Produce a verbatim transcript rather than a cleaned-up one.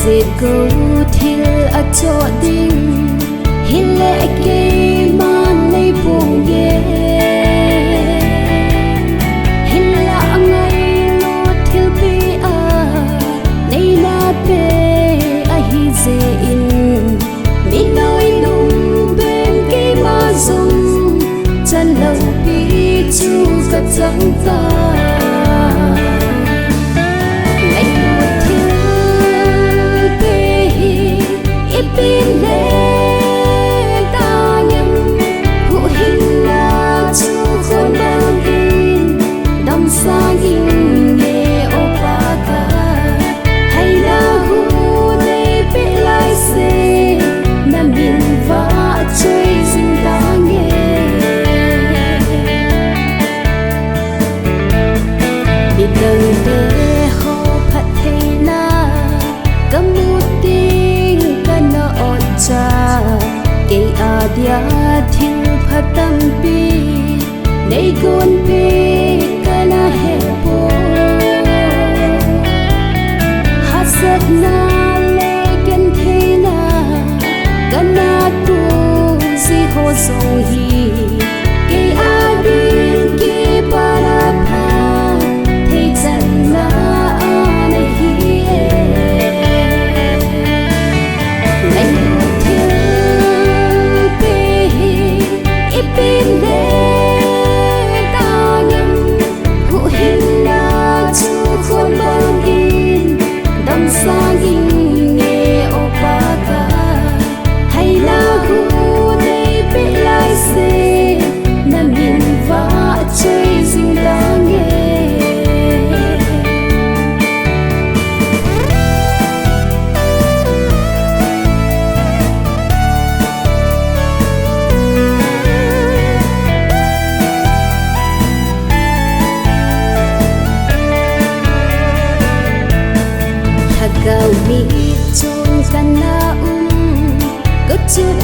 Sitgo thil achoh ding hile keiman nei ponge. Hinlah angailut thilpeh a nei nate ahi jeh in, mi noilung pen keima jong chan loupi chu kachang tai. Ngailut thilpeh hi ipi le dang em? Huhhingna chu khon bang in damsang inge, O Pakai. Hailah hu neipeh lai seh, na min vahchoi jing tange. Midangte ho phattheina kamu teng kana otcha, kei adia thilpha tampi neigonpeh kana hepoi. Hahsatna le gentheina kana toh jeh ho jong hi, kei adin kipana phatthei channa ana hi e. Ngailut thilpeh hi ipi le dang em? Huhhingna chu khon bang in damsang inge, O Pakai. Hailah hu neipeh lai seh, na min vahchoi jing tange. Lhagao mit chun kana um, kachot